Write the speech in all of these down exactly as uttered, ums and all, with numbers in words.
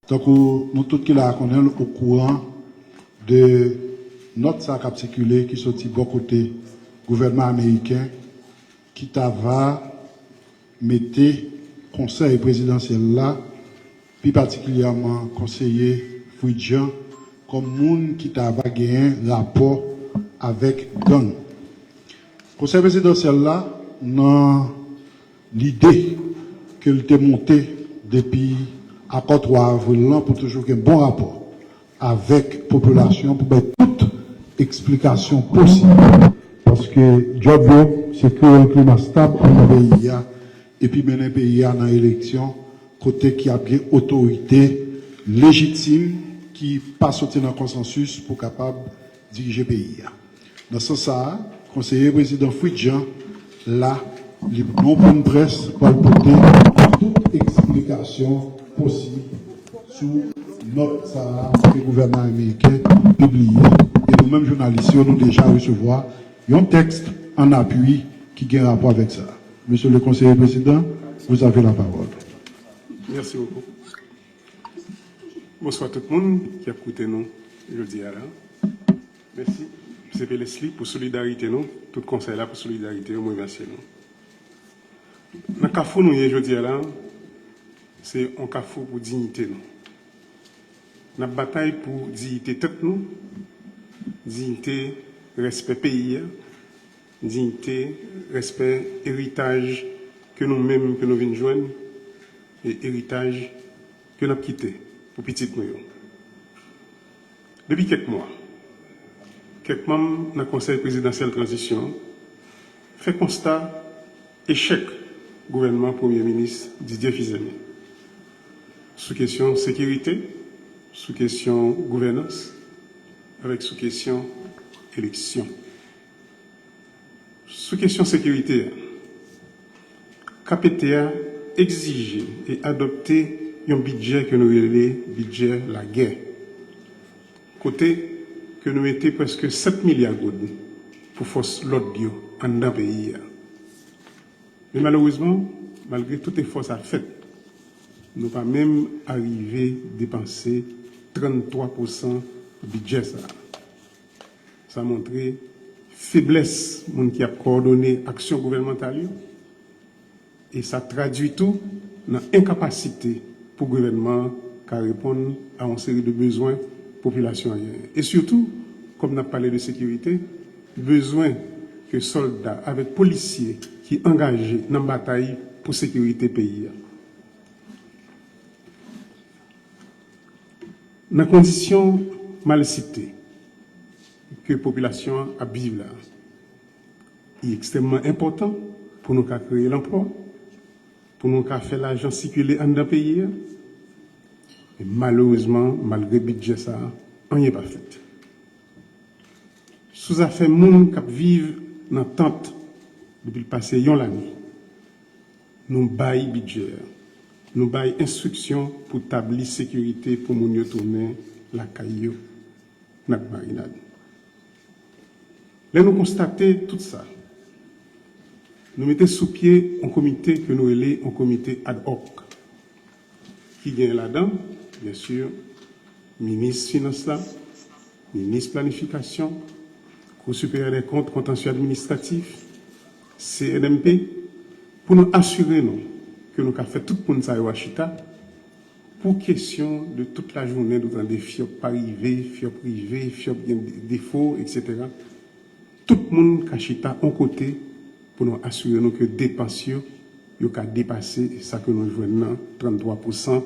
Tankou nou tout ki la a konnen l, okouran de nòt sa k ap sikile ki soti bò kote gouvènman ameriken ki ta va mete konsèy prezidansyèl la, pi patikilyèman konseye Fritz Jean, kòm moun ki ta va genyen rapò avèk gang. Konsèy prezidansyèl la, nan lide ke l te monte depi akò twa avril lan pou toujou gen bon rapò avèk popilasyon pou bay tout eksplikasyon posib. Paske djòb yo, se kreye yon klima stab anndan peyi a, epi mennen peyi a nan eleksyon kote ki ap gen otorite lejitim ki pa soti nan konsansis pou kapab dirije peyi a. Nan sans sa a, konseye prezidan Fritz Jean la, li nan yon pwen près pou al pote tout eksplikasyon posib sou nòt sa a ke gouvènman ameriken pibliye. E nou menm jounalis yo, nou deja resevwa yon tèks an apui ki gen rapò avèk sa. Monsieur le conseiller président, vous avez la parole. Mèsi bokou. Bonswa tout moun ki ap koute nou jodi a la. Mèsi, M C P Leslie, pou solidarite nou, tout konsèy la pou solidarite yo, mwen remèsye nou. Nan kafou nou ye jodi a la, se yon kafou pou diyite nou. N ap batay pou diyite tèt nou, diyite respè peyi a, diyite respè eritaj ke nou menm ke nou vin jwenn, e eritaj ke n ap kite pou pitit nou yo. Depi kèk mwa, kèk manm nan Konsèy Prezidansyèl Tranzisyon an fè konsta echèk gouvènman Premye Minis Didier Fils-Aimé sou kesyon sekirite, sou kesyon gouvènans, avèk sou kesyon eleksyon. Sou kesyon sekirite a, K P T a egzije e adopte yon bidjè ke nou rele bidjè lagè, kote ke nou mete prèske sèt milya goud pou fòs lòd yo anndan peyi a. Men malerezman, malgre tout efò sa fèt, nou pa menm arive depanse tranntwa pousan bidjè sa a. Sa montre feblès moun ki ap kowòdone aksyon gouvènmantal yo, e sa tradui tou nan enkapasite pou gouvènman an ka reponn a yon seri de bezwen popilasyon an genyen. E sitou, kòm n ap pale de sekirite, bezwen ke sòlda avèk polisye ki angaje nan batay pou sekirite peyi a. Nan kondisyon malsite ke popilasyon an ap viv la, li ekstrèmman enpòtan pou nou ka kreye lanplwa, pou nou ka fè lajan sikile anndan peyi a. Men malerezman, malgre bidjè sa a, anyen pa fèt. Sou zafè moun k ap viv nan tant depi l pase yon lane, nou bay bidjè a, nou bay enstriksyon pou tabli sekirite pou moun yo tounen lakay yo, Nagmarinad. Lè nou konstate tout sa, nou mete sou pye yon komite ke nou rele yon komite ad hoc, ki gen ladan, byen si, minis finans la, minis planifikasyon, Cour supérieure des comptes, contentieux administratif, C N M P, pou nou asire nou ke nou ka fè tout moun sa yo a chita pou kesyon de tout lajounen nou tande fyòp pa rive, fyòp rive, fyòp gen defo, etsetera. Tout moun ka chita yon kote pou nou asire nou ke depans yo, yo ka depase sa ke nou jwenn nan, tranntwa pousan,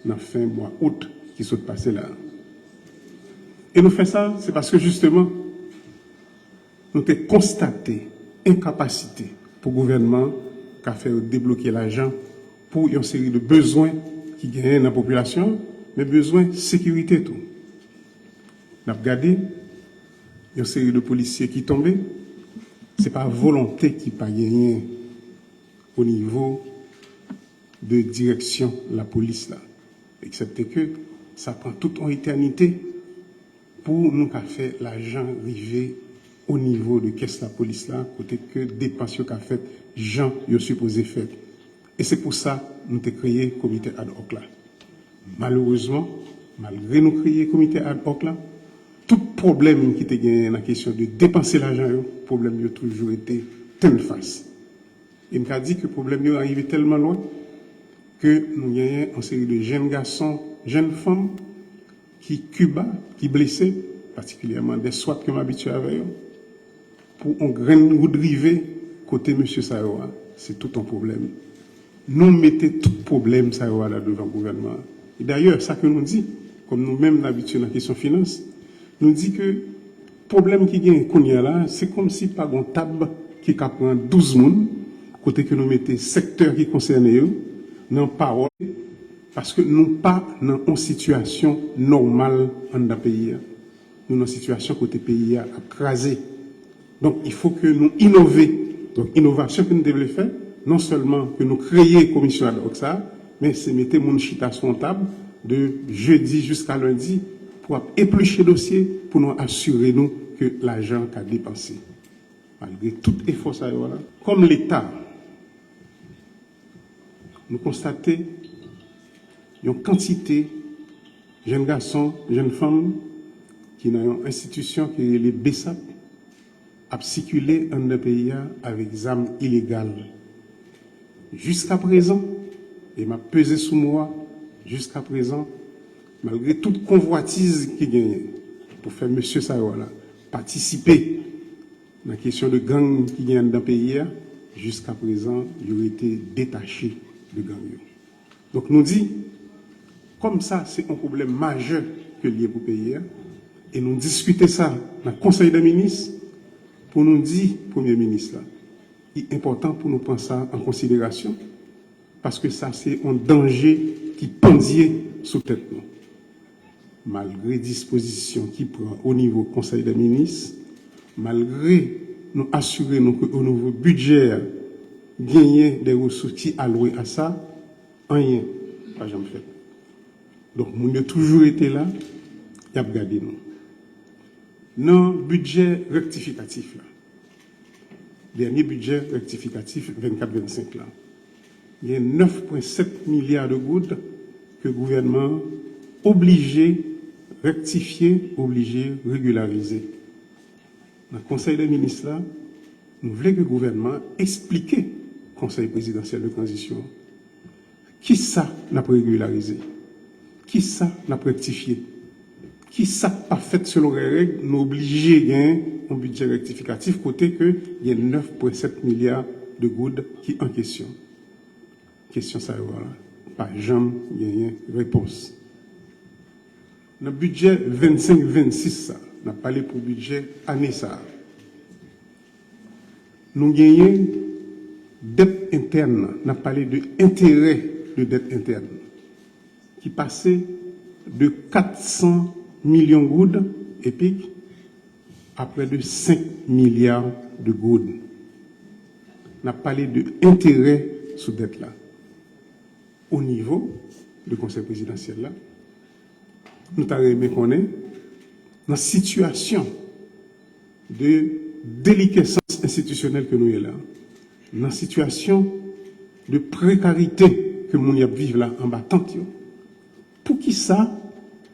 nan fen mwa out ki sot pase la a. E nou fè sa, se paske jisteman, nou te konstate enkapasite pou gouvènman ka fè yo debloke lajan pou yon seri de bezwen ki genyen nan popilasyon an, men bezwen sekirite tou. N ap gade yon seri de polisye ki tonbe, se pa volonte ki pa genyen o nivo de direksyon lapolis la, eksepte ke sa pran tout yon etènite pou nou ka fè lajan rive o nivo de kès lapolis la, kote ke depans yo ka fèt jan yo sipoze fèt. E se pou sa nou te kreye komite ad hoc la. Malerezman, malgre nou kreye komite ad hoc la, tout pwoblèm ki te genyen nan kesyon de depanse lajan yo, pwoblèm yo toujou rete tennfas. E m ka di ke pwoblèm yo arive tèlman lwen ke nou genyen yon seri de jèn gason, jèn fanm ki Kiba, ki blese, patikilyèman de swat ke m abitye avè yo. Pou yon grenn goud rive kote mesye sa yo a, se tout yon pwoblèm. Nou mete tout pwoblèm sa yo a la devan gouvènman an. E dayè, sa ke nou di, kòm nou menm n abitye nan kesyon finans, nou di ke pwoblèm ki genyen kounye a la, se kòmsi pa gon tab ki ka pran douz moun, kote ke nou mete sektè ki konsène yo nan pawòl, paske nou pa nan yon sitiyasyon nòmal anndan peyi a. Nou nan sitiyasyon kote peyi a ap kraze. Donk, il faut que nou inove. Donk, inovasyon ke nou te vle fè, non sèlman ke nou kreye komisyon ad hoc sa a, men se mete moun chita sou yon tab de jedi jiska lendi pou ap epliche dosye, pou nou asire nou ke lajan ka depanse. Malgre tout efò sa yo la, kòm Leta, nou konstate yon kantite jèn gason, jèn fanm ki nan yon enstitisyon ki rele BSAP ap sikile anndan peyi a avèk zam ilegal. Jiska prezan, e m ap peze sou mo a, jiska prezan, malgre tout konvwatiz ki genyen pou fè mesye sa yo la patisipe nan kesyon de gang ki gen anndan peyi a, jiska prezan, yo rete detache de gang yo. Donk, nou di, kòm sa se yon pwoblèm majè ke l ye pou peyi a, e nou diskite sa nan Konsèy dè Minis, pou nou di Premye Minis la, li enpòtan pou nou pran sa an konsiderasyon, paske sa se yon danje ki pandye sou tèt nou. Malgre dispozisyon ki pran o nivo Konsèy dè Minis, malgre nou asire nou ke o nivo bidjè a, genyen de resous ki alwe a sa, anyen pa janm fèt. Donk, moun yo toujou rete la, y ap gade nou. Nan bidjè rektifikatif la, dènye bidjè rektifikatif vennkat vennsenk la, gen nèf pwen sèt milya de goud ke gouvènman an oblije rektifye, oblije regilarize. Nan Konsèy dè Minis la, nou vle ke gouvènman an eksplike Konsèy Prezidansyèl de Tranzisyon an kisa n ap regilarize, kisa n ap rektifye, kisa k pa fèt selon règ, nou oblije gen yon bidjè rektifikatif kote ke gen nèf pwen sèt milya de goud ki an kesyon. Kesyon sa yo a pa janm genyen repons. Nan bidjè vennsenk vennsis sa, n ap pale pou bidjè ane sa a, nou genyen dèt entèn nan, n ap pale de enterè de dèt entèn, ki pase de kat san milyon goud epik a près de senk milya de goud. N ap pale de enterè sou dèt la. O nivo de Konsèy Prezidansyèl la, nou ta renmen konnen, nan sitiyasyon de delikesans enstitisyonèl ke nou ye la, nan sitiyasyon de prekarite ke moun y ap viv la anba tant yo, poukisa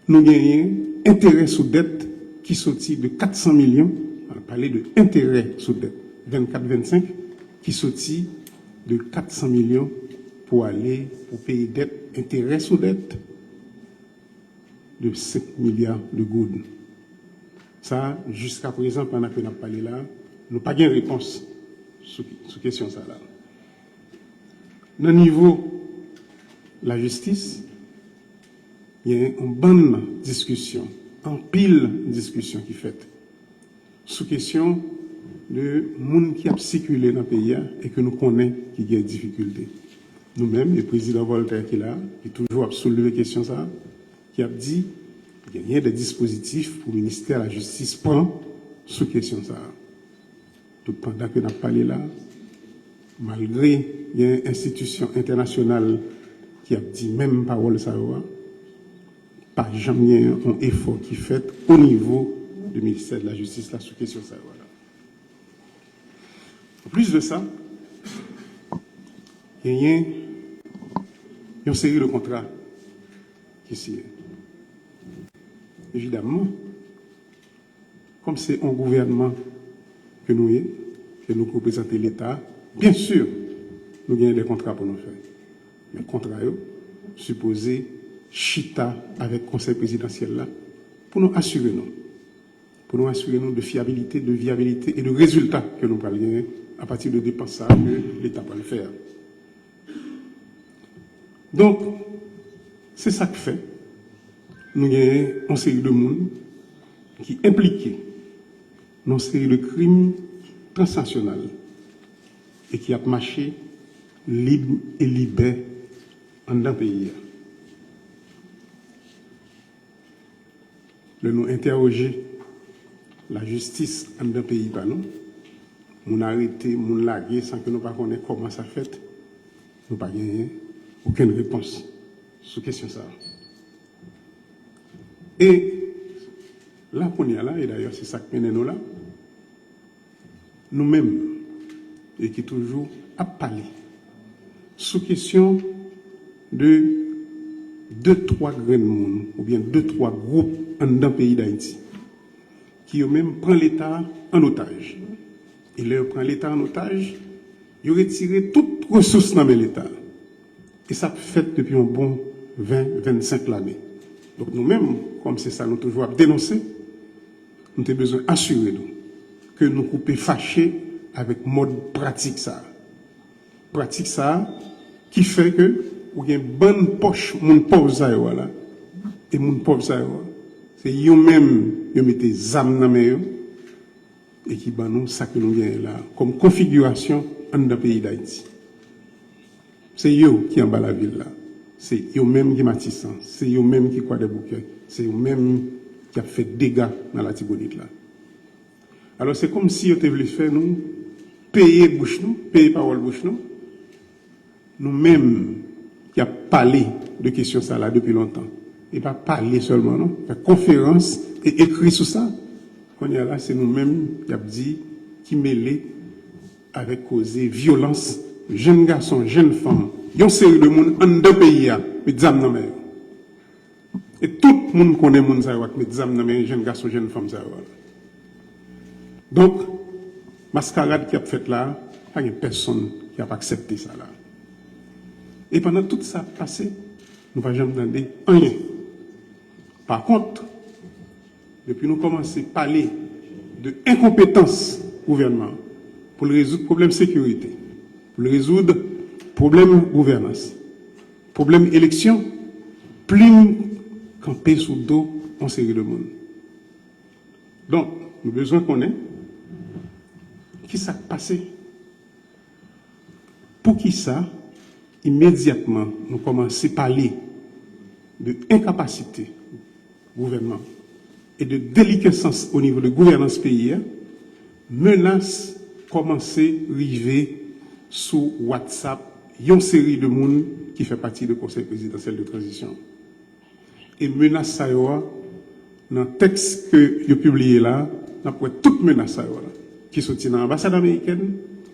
nou genyen enterè sou dèt ki soti de kat san milyon, an pale de enterè sou dèt vennkat vennsenk, ki soti de kat san milyon pou ale pou peye dèt, enterè sou dèt de senk milya de goud. Sa, jiska prezan, pandan ke n ap pale la, nou pa gen repons sou, sou kesyon sa la. Nan nivo lajistis, gen yon bann diskisyon, anpil diskisyon ki fèt sou kesyon de moun ki ap sikile nan peyi a e ke nou konnen ki gen difikilte. Nou menm, e prezidan Voltaire ki la, ki toujou ap soulve kesyon sa a, ki ap di genyen de dispozitif pou ministè lajistis pran sou kesyon sa a. Tout pandan ke n ap pale la, malgre gen enstitisyon entènasyonal ki ap di menm pawòl sa yo a, pa janm gen yon efò ki fèt o nivo de ministè de lajistis la sou kesyon sa yo a la. Anplis de sa, genyen yon seri de kontra ki siyen. Evidamman, kòm se yon gouvènman ke nou ye, ke nou reprezante Leta, byen si, nou genyen de kontra pou nou fè. Men kontra yo sipoze chita avèk Konsèy Prezidansyèl la pou nou asire nou. Pou nou asire nou de fyabilite, de vyabilite e de rezilta ke nou pral genyen apati de depans sa a ke Leta pral fè a. Donk, se sa k fè nou genyen yon seri de moun ki enplike nan yon seri de krim transnasyonal e ki ap mache lib e libè anndan peyi a. Lè nou entèwoje lajistis anndan peyi pa nou, moun arete, moun lage san ke nou pa konnen kòman sa fèt, nou pa genyen okenn repons sou kesyon sa a. E la kounye a la, e dayè se sa k mennen nou la, nou menm, e ki toujou ap pale sou kesyon de de twa grenn moun oubyen de twa gwoup anndan peyi Dayiti ki yo menm pran Leta an otaj. E lè yo pran Leta an otaj, yo retire tout resous nan men Leta. E sa ap fèt depi yon bon ven, vennsenk lane. Donk nou menm, kòm se sa nou toujou ap denonse, nou te bezwen asire nou ke nou koupe fache avèk mòd pratik sa a. Pratik sa a ki fè ke ou gen bann pòch moun pòv sa yo a la. E moun pòv sa yo a, se yo menm yo mete zam nan men yo e ki ban nou sa ke nou genyen la kòm konfigirasyon anndan peyi Dayiti. Se yo ki anba lavil la. Se yo menm ki Matisan. Se yo menm ki Kwadèboukè. Se yo menm ki ap fè dega nan Latibonit la. Alò, se kòmsi yo te vle fè nou peye bouch nou, peye pawòl bouch nou, nou menm ki ap pale de kesyon sa la depi lontan. E pa pale sèlman, non. Fè konferans e ekri sou sa. Kounye a la, se nou menm y ap di ki mele avèk koze vyolans jenn gason, jenn fanm, yon seri de moun anndan peyi a, met zam nan men yo. E tout moun konnen moun sa yo ak met zam nan men jenn gason, jenn fanm sa yo a. Donk, maskarad ki ap fèt la a, pa gen pèsonn ki ap aksepte sa la. E pandan tout sa ap pase, nou pa janm tande anyen. Pa kont, depi nou kòmanse pale de enkonpetans gouvènman an pou l rezoud pwoblèm sekirite, pou l rezoud pwoblèm gouvènans, pwoblèm eleksyon, plim kanpe sou do yon seri de moun. Donk, nou bezwen konnen ki sa k pase. Poukisa, imedyatman, nou kòmanse pale de enkapasite gouvènman e de delikesans o nivo de gouvènans peyi a, menas kòmanse rive sou WhatsApp yon seri de moun ki fè pati de Konsèy Prezidansyèl de Tranzisyon. E menas sa yo a, nan tèks ke yo pibliye la, n ap wè tout menas sa yo a la, ki soti nan anbasad amerikèn,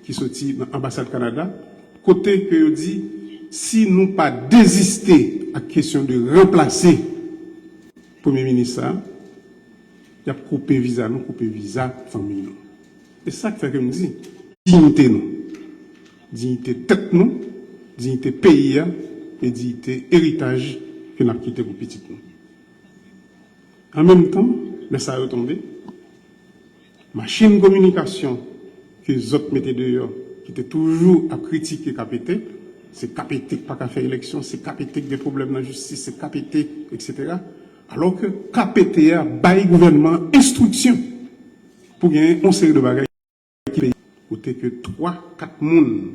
ki soti nan anbasad Kanada, kote ke yo di, si nou pa deziste ak kesyon de ranplase premye minis sa, y ap koupe viza nou, koupe viza fanmi nou. E sa k fè ke m di, diyite nou, diyite tèt nou, diyite peyi a, e diyite eritaj ke n ap kite pou pitit nou. An menm tan, lè sa yo tonbe, machin kominikasyon ke zòt mete deyò, ki te toujou ap kritike K P T, se K P T k pa ka fè eleksyon, se K P T k gen pwoblèm nan jistis, se K P T, etsetera. Alò ke K P T a bay gouvènman an enstriksyon pou gen yon seri de bagay ki peyi, kote ke twa, kat moun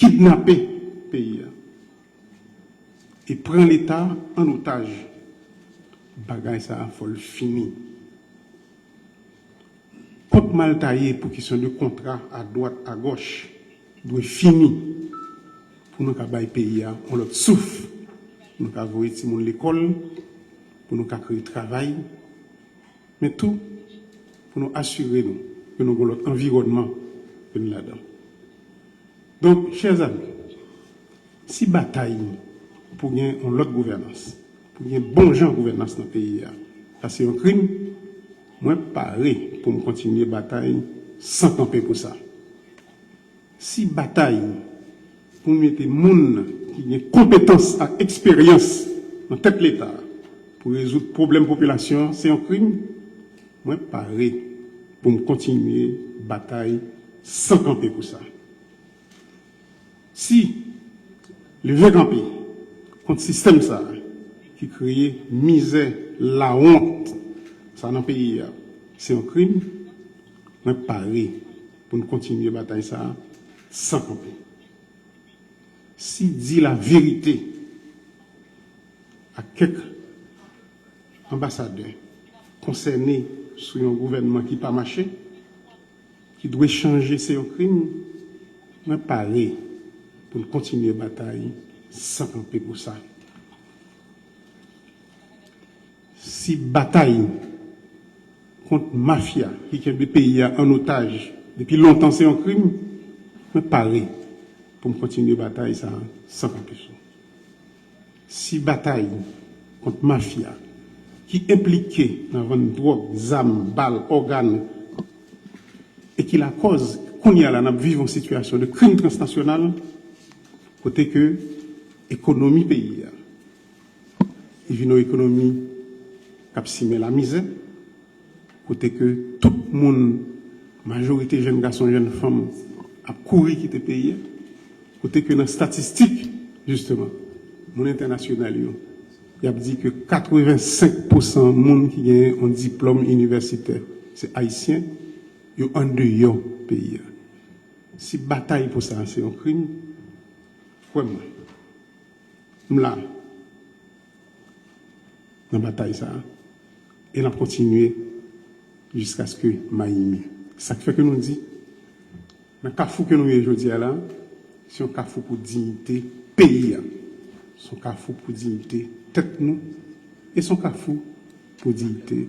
kidnape peyi a e pran Leta an otaj. Bagay sa a fò l fini. Kont mal taye pou kesyon de kontra adwat, agòch dwe fini pou nou ka bay peyi a yon lòt souf, pou nou ka voye timoun lekòl, pou nou ka kreye travay, men tou pou nou asire nou ke nou gen yon lòt anviwònman ke nou ladan. Donk, chè zanmi, si batay pou gen yon lòt gouvènans, pou gen bon jan gouvènans nan peyi a. Sa se yon krim. Mwen pare pou m kontinye batay san kanpe pou sa. Si batay pou mete moun ki gen konpetans ak eksperyans nan tèt Leta pou rezoud pwoblèm popilasyon an se yon krim, mwen pare pou m kontinye batay san kanpe pou sa. Si leve kanpe kont sistèm sa a ki kreye mizè, lawont sa nan peyi a se yon krim, mwen pare pou n kontinye batay sa a san kanpe. Si di laverite ak kèk anbasadè konsène sou yon gouvènman ki pa mache, ki dwe chanje se yon krim, mwen pare pou n kontinye batay san kanpe pou sa. Si batay kont mafya ki kenbe peyi a an otaj depi lontan se yon krim, mwen pare pou m kontinye batay sa a san kanpe sou. Si batay kont mafya ki enplike nan vann dwòg, zam, bal, ògàn, e ki lakòz kounye a la n ap viv yon sitiyasyon de krim transnasyonal, kote ke ekonomi peyi a li vin yon ekonomi k ap simen lamizè, kote ke tout moun, majorite jèn gason, jèn fanm ap kouri kite peyi a, kote ke nan statistik, jisteman, moun entènasyonal yo, y ap di ke katrevensenk pousan moun ki gen yon diplòm inivèsitè se ayisyen, yo andeyò peyi a. Si batay pou sa se yon krim, kwè mwen, m la nan batay sa a, e n ap kontinye jiskaske m a imi. Sa k fè ke nou di, nan kafou ke nou ye jodi a la, se yon kafou pou diyite peyi a, se yon kafou pou diyite tèt nou, e se yon kafou pou diyite